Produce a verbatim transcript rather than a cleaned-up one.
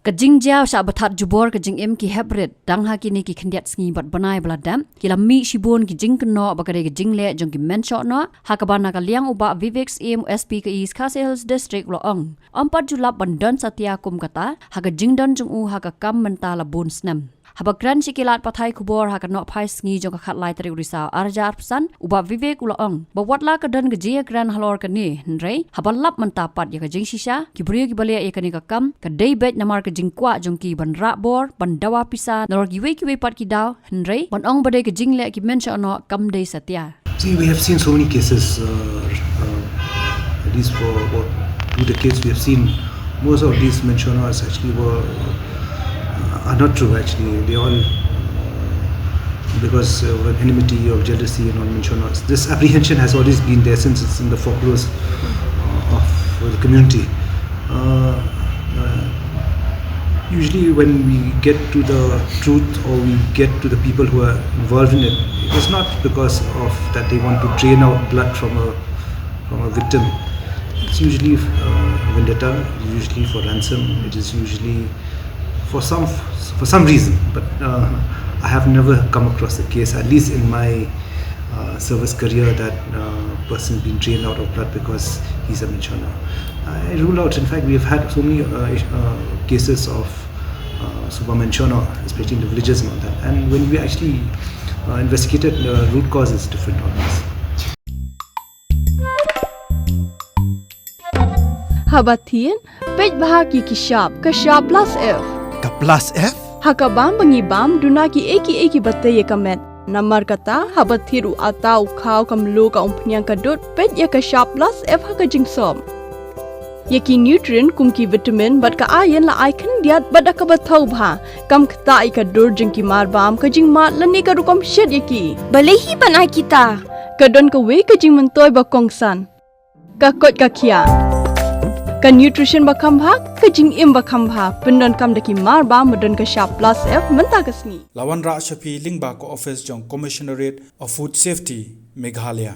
Ka jingjia u shah bathat jubor ka jingim ki hep rit, tang ha kine ki khyndiat sngi bad bnai ba la dep, ki la mih shibun ki jingkynnoh ba ka dei ka jingleh jong ki mynshohnoh, ha kaba na ka liang u Bah Vivek Syiem, S P ka East Khasi Hills District, u la ong, ym pat ju lap ban don satia kum kata ha ka jingdon jong u ha ka kam mynta la bun snem. Haba kren sha ki lad pathai khubor ha ka nohphai sngi jong ka khatlai tarik u Risaw arhajar arphew san, u Bah Vivek u la ong ba wat la ka don ka jingïakren halor kane, hynrei haba lap mynta pat ïa ka jingshisha, ki briew kiba leh ïa kane ka kam ka dei beit namar ka jingkwah jong ki ban rah bor, ban dawa pisa nalor kiwei kiwei pat ki daw, hynrei ban ong ba dei ka jingleh ki mynshohnoh kam dei satia. See, we have seen so many cases, uh, uh, at least for about two decades, we have seen most of these mynshohnohs actually were, uh, are not true, actually. They all, because of enmity, of jealousy, and all mynshohnohs. This apprehension has always been there since it's in the folklores, uh, of the community. Uh, uh, Usually, when we get to the truth or we get to the people who are involved in it, it is not because of that they want to drain out blood from a from a victim. It's usually, uh, vendetta, usually for ransom. It is usually for some for some reason. But, uh, I have never come across a case, at least in my, uh, service career, that, uh, person being drained out of blood because he's a mynshohnoh. I rule out. In fact, we have had so many, uh, ish- uh, cases of, uh, suba mynshohnoh, especially in the villages and all that. And when we actually, uh, investigated, the root cause is different always. Haba thied, peit bha ki ki shap, ka shap plus F. Ka plus F? Ha ka bam ba ngi bam, duna ki ei ki ei kiba tei ïa ka met. Namar kata, haba thied u atta, u khaw, ka mluh, ka umphniang, ka dud, peit ïa ka shap plus F ha ka jingsop. Ïa ki nutrient kum ki vitamin bad ka iron la ai khyndiat bad da kaba thaw bha. Kam ktah ïa ka dur jong ki marbam, ka jingmad lane ka rukom shet ïa ki. Balei hi ban ai kita? Ka don kawei ka jingmyntoi ba kongsan. Ka koit ka khiah. Ka nutrition ba kham bha, ka jingim ba kham bha. Pyndonkam da ki marbam ba don ka shap plus F mynta ka sngi. La wanrah sha phi lyngba ka office jong Commissionerate of Food Safety, Meghalaya.